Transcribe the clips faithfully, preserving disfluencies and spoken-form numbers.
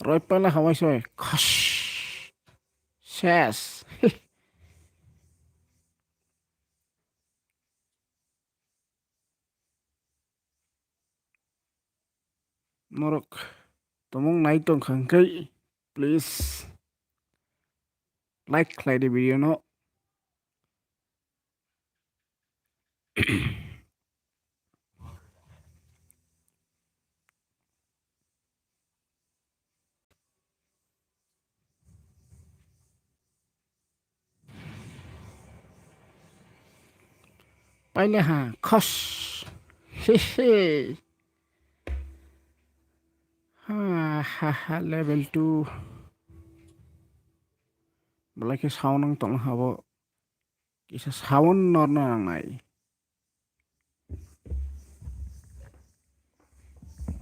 Roi pala hawai soi. Khash. Ses. Norok tomong nai tong kha hwnkhe, please like khlai di video no. Paile ha khos. He he. Ha ha ha, level two. Belai khe sound wng tong ha bo. Kisa sound norna nangnai.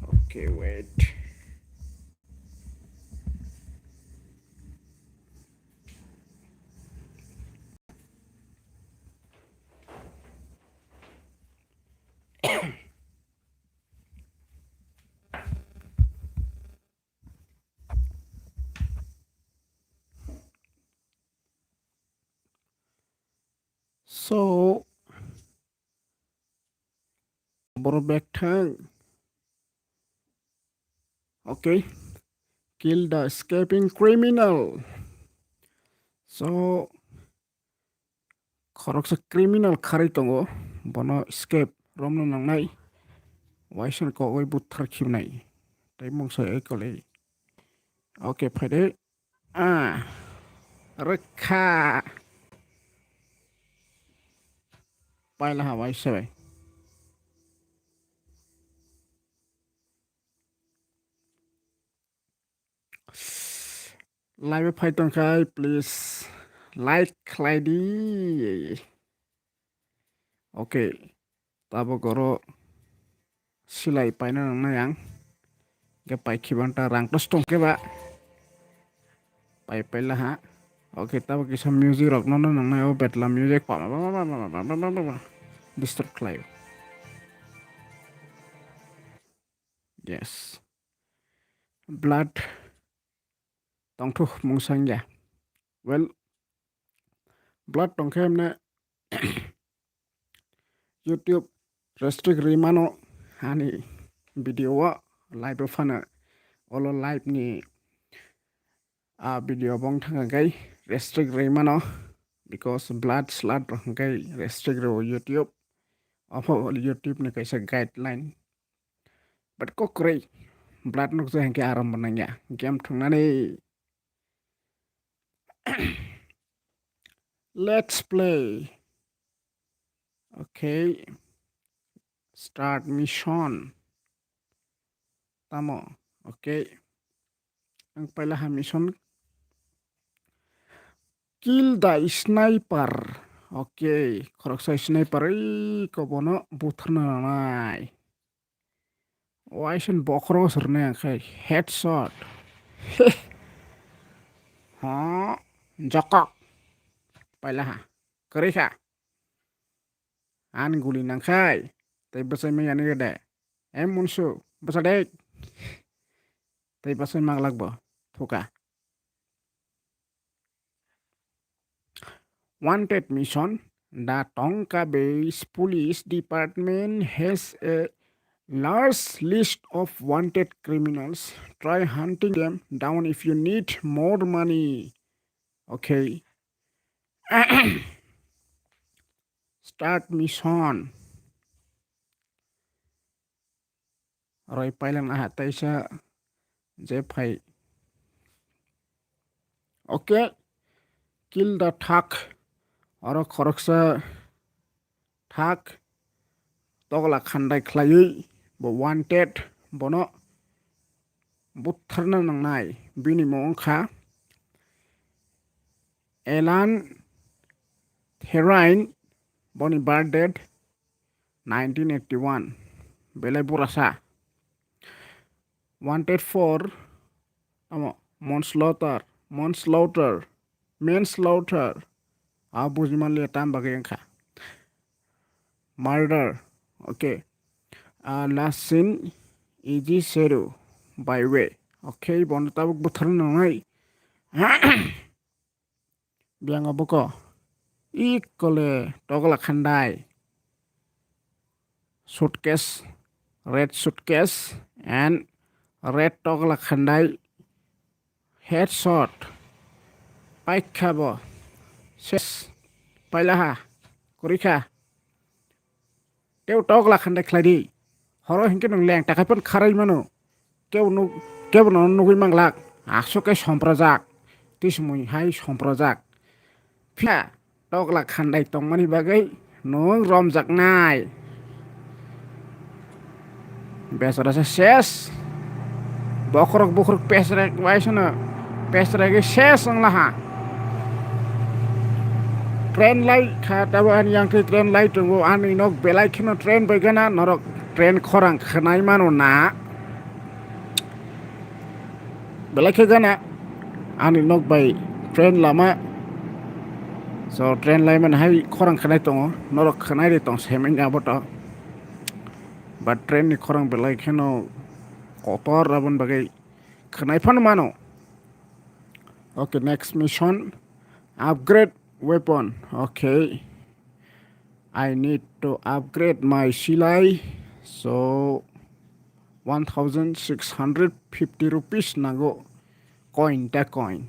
Okay, wait. So, borok bek thang. Okay. Kill the escaping criminal. So, khoroksa criminal kharwi tongo. Bono escape romna nangnai. Waisa kokoi buthar khibnai. Tei mungsa ekole. Okay, phaide. Ah, rwkha. Paila ha bai sebai. Live phai tongkhai, please like khlai di. Okay, tabuk oro silai paina nangnai ang. Hingke pai khiban ta rang tos tongkhe ba. Pai paila ha. Okay, tabuk kisa music rok nono nangnai o betla music pa disturb khlai. Yes. Blood tongthuk mungsang ya. Well, blood tongkhe hemne YouTube restrict rimano hani video o live o phano olo live ni a video bong thang kai restrict rimano because blood slad rok kai restrict ro YouTube opho YouTube ni kaisa guideline but kokroi blood nuk je hingke aram nangya game thungnani. Let's play. Okay. Start mission. Tamo. Okay. Ang paila ha mission. Kill the sniper. Okay. Khoroksa sniper. Ei, kobono butharna nanai. Waisen bokhorok sernai ang khai headshot. Ha, jokok. Paila ha. Kwrwi kha. An guli nang khai. Tei bwsai maya ni de. Em munsu, bwsa de. Tei bwsai maglak bo. Thuka. Wanted mission. The Tonka Bay Police Department has a large list of wanted criminals. Try hunting them down if you need more money. Okay. Start mission. Roi pailang aha taisa je phai. Okay. Kill the thug. Oro khoroksa thug tokla khandai khlaiwi bo wanted, bono butharna nangnai. Bini mung wngkha Alan Therain, boni birth date nineteen eighty-one, belai burasa. Wanted for, tamo, manslaughter, manslaughter, manslaughter. A bujiman le tam bagwi wngkha. Murder, okay. Ah, last scene, Iji Seru, by way. Okay, bono tabuk buthar nangnai. Biang obo ko. Ikole tokla khandai. Suitcase, red suitcase and red tokla khandai. Headshot. Paikha bo. Ses. Pailaha. Kurikha. Teo tokla khandai khlai di. Horo hinkhe nwng leng takai pon kharai mano. Kebo nuk, kebo no nugui manglak. Aswk khe somprojak. Tismui hai somprojak. Phiya tokla khandai tongmani bagwi nwng romjaknai. Besora se ses. Bokhorok bokhorok pesrek waisano. Pesrek ses wnglaha. Train lai kha tabo ani yang khe train lai tongo. Ani nok belai kheno train bai gana norok train khorang khnai mano na. Belai khe gana ani nok bai train lama. So train lai mani hai khorang khnai tongo. Norok khnai ri tong semeng aboto. But train ni khorang belai kheno kotor aboni bagwi khnai phano mano. Okay, next mission. Upgrade weapon. Okay. I need to upgrade my silai. So one thousand six hundred fifty rupees nango. Coin ta coin.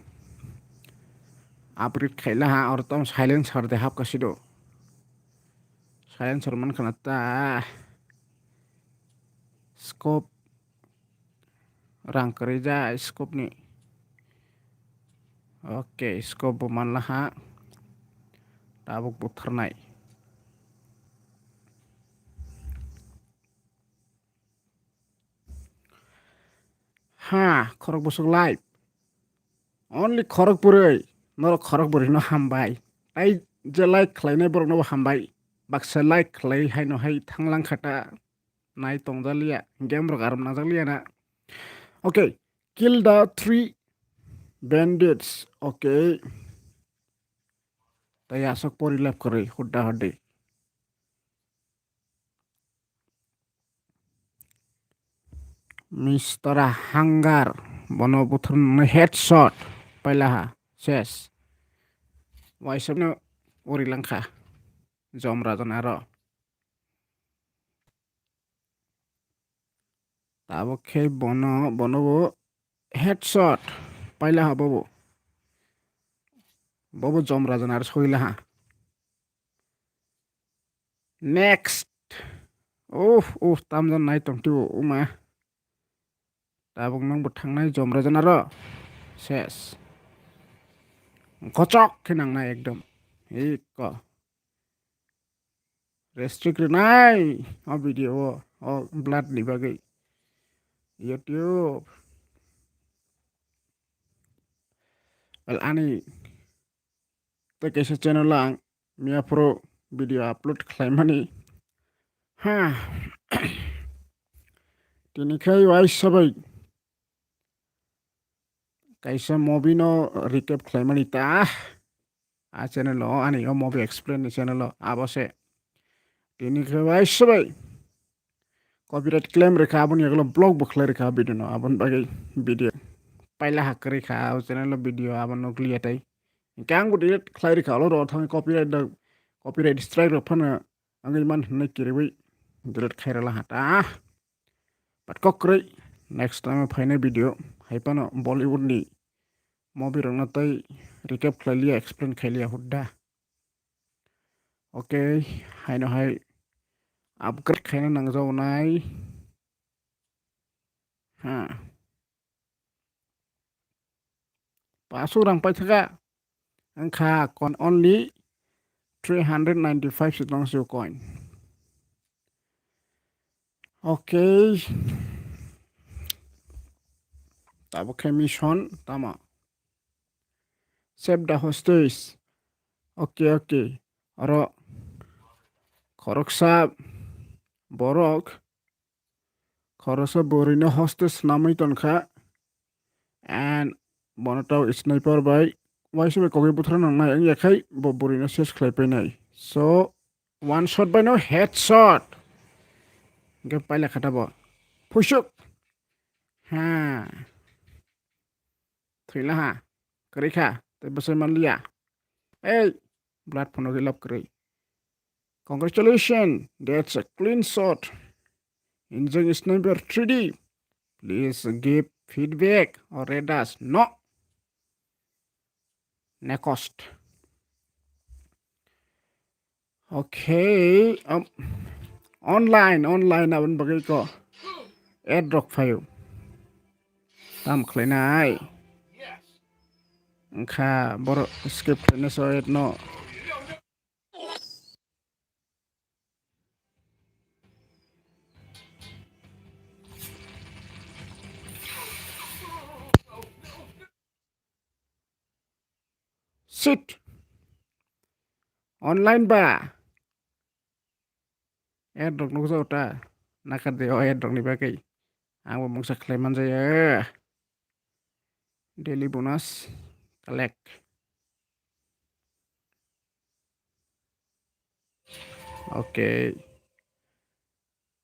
Upgrade khaila ha or tam silencer de hap kasido. Silencer man khana ta. Scope. Rang kwrwi ja scope ni. Okay, scope bo manla ha. Tabuk butharnai. Ha, khorok bwswk live. Only khorok bwrwi. Norok khorok bwrwi no hambai. Tai je like khlainai borok no bo hambai. Baksa like khlai hai no hai thanglang khata. Nai tongjalia, game rok aram najaklia na. Okay, kill the three bandits. Okay. Tai asok pori lap kwrwi hudda huddi. Mister Hangar, bono buthar nwngnai headshot. Pailaha, ses. Waisabno uri langkha. Jom rajan aro. Tabuk khe bono, bono bo headshot. Paila ha bobo. Bobo jom rajan ar soila ha. Next. Uf, uf, tamjan nai tong tu, uma. Tabuk nang bo thangnai jom rajan aro. Ses. Gochok khe nangnai ekdom. Iko. Restrict rwnai o video o, o blood ni bagwi. YouTube. Well, ani tei kaisa channel o ang miyaphuru video upload khlaimani. Ha. Tini khai waisa bai kaisa movie no recap khlaimani ta. A channel o, ani o movie explain ni channel o, abo se. Tini khe bai se bai. Copyright claim rikha, aboni yagulo block bo khlai rikha video no, aboni bagwi video. Paila ha kwrwi kha, o channel o video abo nukliya tai. Hingke ang bo delete khlai rikha, olo ro thang copyright da, copyright strike rok phano angwi man hwnwi kiriwi delete khairala ha ta. But kok kwrwi, next time o phainai video, hai phano Bollywood ni movie rokno tei recap khlai liya, explain khai liya hudda. Okay, haino hai upgrade khaina nangjago nai. Ha. Paso rang paithaka. Wngkha coin only three hundred ninety-five se tong se coin. Okay. Tabuk khe mission tamo. Save the hostage. Okay, okay. Oro khoroksa borok khoroksa bwrwino hostage swnamwi tonkha. And bono tei sniper bai waisa bai kogwi buthar nangnai wngya khai bo bwrwino ses khlai painai. So, one shot bai no headshot. Hingke paila kha ta bo. Phusuk. Ha. Thwila ha. Kwrwi kha. Tei bwsai manliya. Ei, blood phano gilap kwrwi. Congratulations, that's a clean shot. Enjoying Sniper three D. Please give feedback or rate us. No. Next. Okay. Um, online, online aboni bagwi ko ad rok phaio. Tam khlainai. Wngkha borok skip khlainai so ad no. Shit. Online ba. Ad rok nukjago ta. Nakar de o ad rok ni bagwi. Ang bo mungsa khlai manjaya. Daily bonus collect. Okay.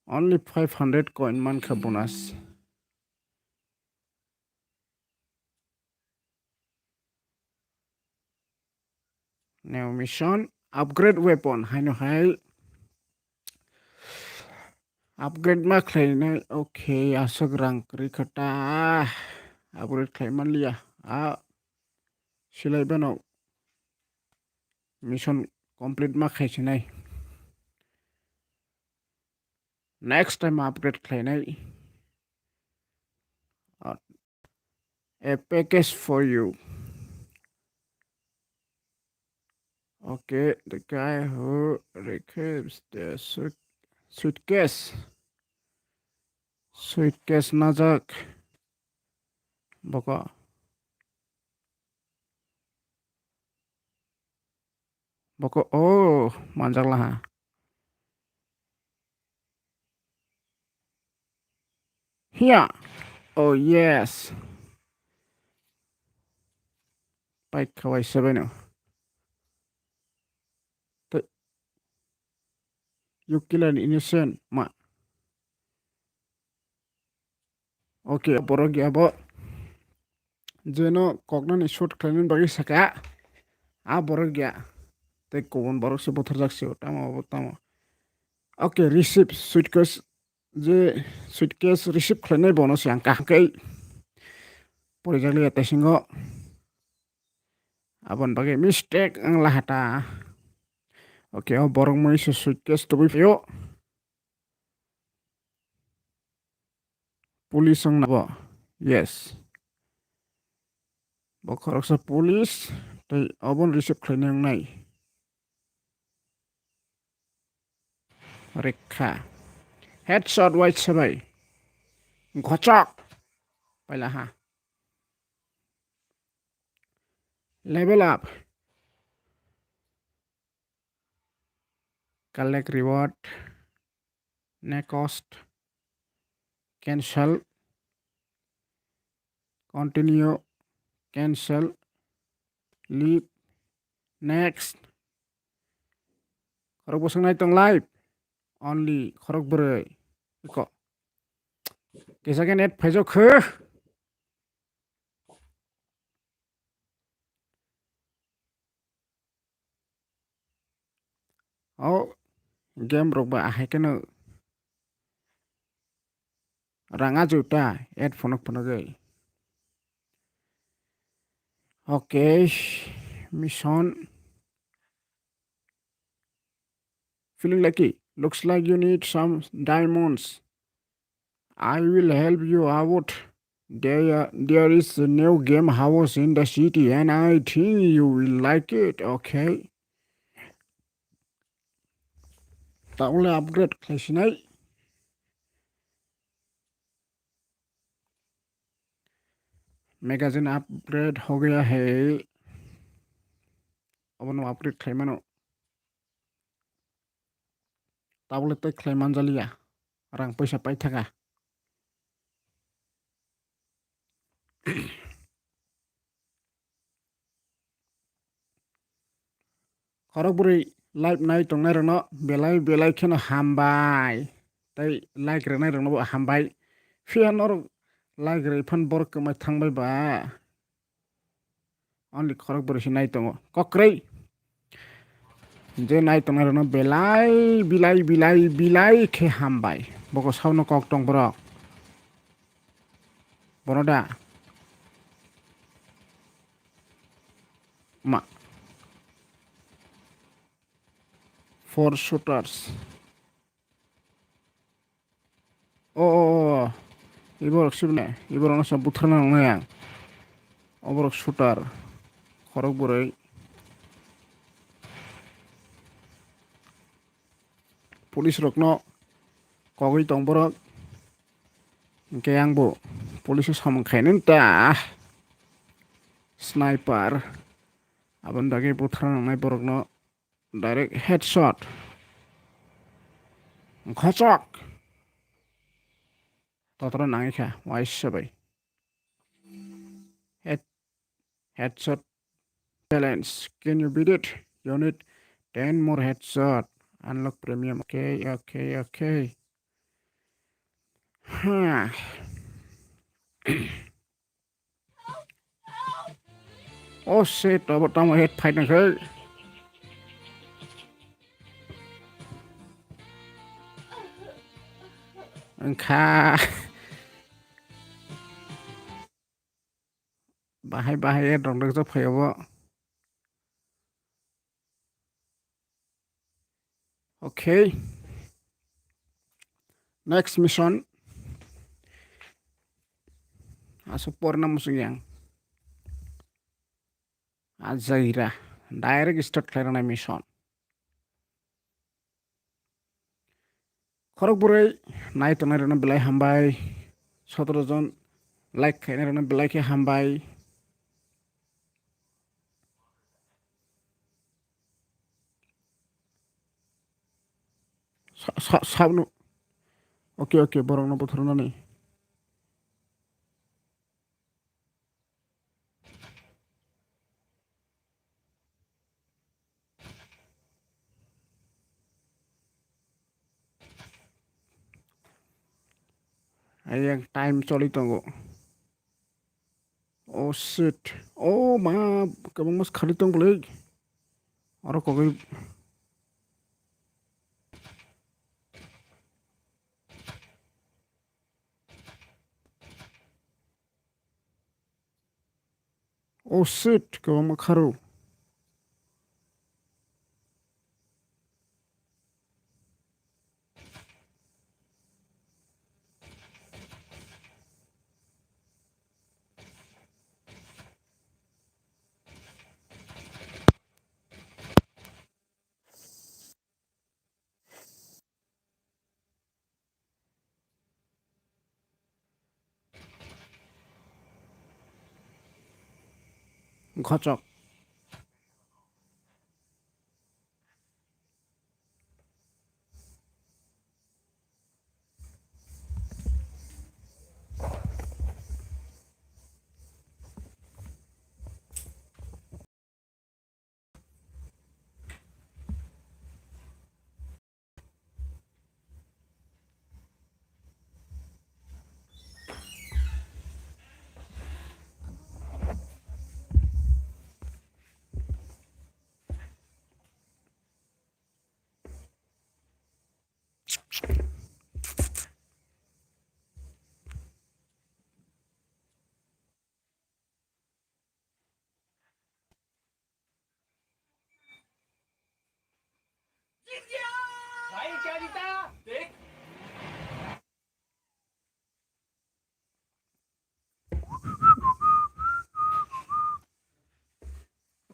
Only five hundred coin mankha bonus. New mission, upgrade weapon, haino hai. Upgrade ma khlainai, okay, aswk rang kwrwi kha ta. Upgrade khlai manliya. A, silai bano mission complete ma khai sinai. Next time upgrade khlainai. Uh, a package for you. Okay, the guy who receives the suit-, suitcase. Suitcase najak. Boko. Boko, oh, manjak laha. Hiya. Oh, yes. Pai khawai sebaino. Te-, you kill an innocent ma. Okay, borok ya bo. Jeno koknani shoot khlainani bagwi saka. A borok ya. Tei kubun borok se butharjak se tamo bo tamo. Okay, receive suitcase. Je suitcase receive khlainai bono se ang kaham khe porijak liya taisingo. Aboni bagwi mistake ang lahata. Okay, o borok mui se suitcase tubui phio. Police wng nabo. Yes. Bo khoroksa police tei obono receive khlainai wngnai. Rikha. Headshot wai sabai. Gochok. Paila ha. Level up. Collect reward. Next. Cancel. Continue. Cancel. Leave. Next. Khorok bwswk nai tong live. Only khorok bwrwi. Iko. Kisa khe net phaijak khe. O game rok ba ahai kheno rang achu ta ad phunuk phunugwi. Okay, mission. Feeling lucky. Looks like you need some diamonds. I will help you out. There, there is a new game house in the city, and I think you will like it. Okay. Taule upgrade khlaisinai. Magazine upgrade ho gaya hai. Abono upgrade khlaimano. Tabole tei khlai manjaliya. Rang poisa paithaka. Khorok bwrwi live nai tongnai rokno belai belai kheno hambai. Tei like rwnai roknobo hambai. Phiya norok like rwi phan borok kwmai thangbai ba. Only khorok bwrwi se nai tongo. Kokrwi. Je nai tongnai rokno belai, bilai, bilai, bilai khe hambai. Boko sauno kok tong borok. Bono da. Ma. Four shooters. O, o, o, o. Iborok sibne, iborokno sa butharna nangnai ang. Oborok shooter. Khorok bwrwi. Police rokno kogwi tong borok. Hwnkhe ang bo police o samung khainani ta. Sniper. Aboni bagwi butharna nangnai borokno. Direct headshot. Khochok. Totoro nangikha, waisa bai. Head, headshot challenge. Can you beat it? You need ten more headshot. Unlock premium. Okay, okay, okay. Huh. Oh shit, abo tamo head fight nang khe. Wngkha. Bahai bahai head rok nukjak phai abo. Okay. Next mission. Aswk porna muchung yang. Ajaira. Direct start khlai rwnai mission. Khorok bwrwi nai tongnai rokno belai hambai. Sotoro jon like khainai rokno belai khe hambai. Sa-, sa-, sabno. Okay, okay, borokno butharnani. Ayang time choli tongo. Oh shit. Oh ma, kwbangma swkali tong bwlwi. Oro kogwi. Oh shit, kwbangma kharo. Ghochok.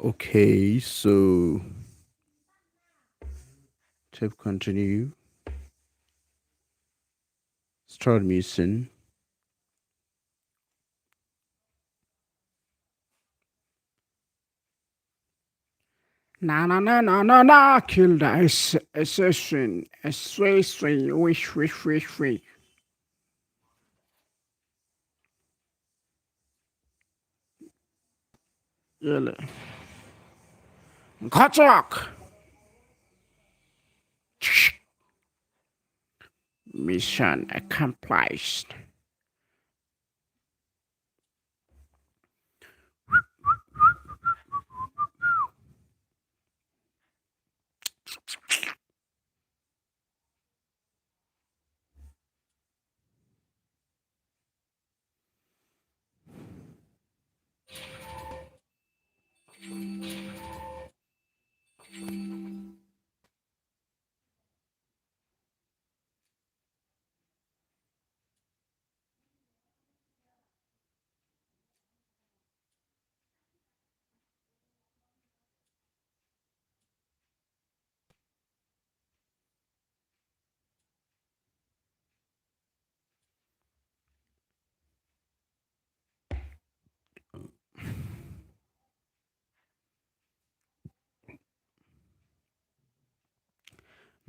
Okay, so tap continue. Start mission. Na, na, na, na, na, na, kill the ass-, assassin, assassin, wish, wish, wish, wish. Yele. Gachak! Mission accomplished.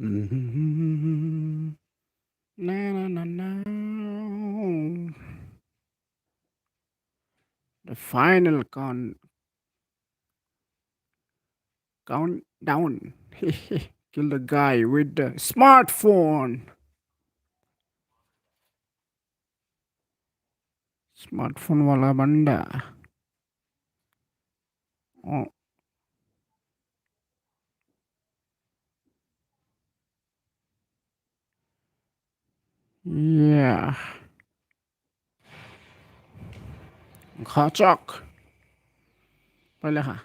Mm-hmm. Na, na, na, na. The final count, countdown. Kill the guy with the smartphone. Smartphone wala banda. Oh. Yeah. Khachak. Pale ha.